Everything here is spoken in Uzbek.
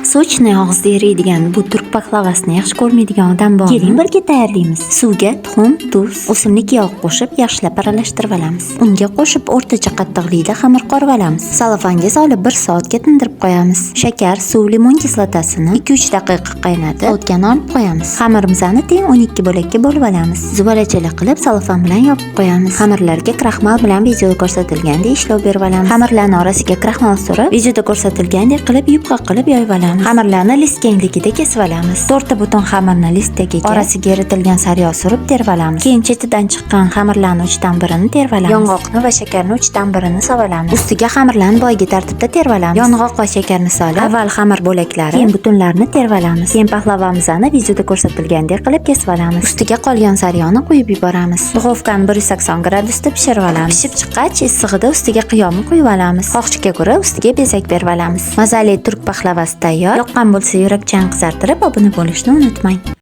Сочный, og'izda eriydigan bu turk paklavasini yaxshi ko'rmaydigan odam bormi? Keling, birga tayyorlaymiz. Suvga tuxum, tuz, o'simlik yog'i qo'shib, yaxshilab aralashtirib olamiz. Unga qo'shib o'rtacha qattiqlikda xamir qorib olamiz. Salofanga solib 1 soatga tindirib qo'yamiz. Shakar, suv, limon kislotasini 2-3 daqiqa qaynatib, sovutgani olib qo'yamiz. Xamirimizni teng 12 bo'lakka bo'lib olamiz. Zuvalachalar qilib salofan bilan yopib qo'yamiz. Xamirlarga kraxmal bilan videoda ko'rsatilgandek ishlov berib olamiz. Xamirlarni orasiga kraxmal surib, videoda ko'rsatilgandek qilib yupqa qilib yoyib olamiz. Xamirlarni list kengligida kesib olamiz. To'rtta butun xamirni list tagiga orasiga eritilgan sariyog' surib terib olamiz. Keyin chetidan chiqqan xamirlarni uchdan birini terib olamiz. Yong'oqni va shakarni uchdan birini solib olamiz. Ustiga xamirlarni boyagi tartibda terib olamiz. Yong'oq va shakarni solib, avval xamir bo'laklari, keyin butunlarni terib olamiz. Keyin pahlavamizni videoda ko'rsatilgandek qilib kesib olamiz. Ustiga qolgan sariyog'ni quyib yuboramiz. Duxovkani 180 gradusda pishirib olamiz. Pishib chiqqach, issig'ida ustiga qiyomni quyib olamiz. Xohishga ko'ra ustiga bezak berib olamiz. Mazali turk pahlavasi tayyor. Yoqqan bo'lsa, yurakchan qizartirib, obuna bo'lishni unutmang.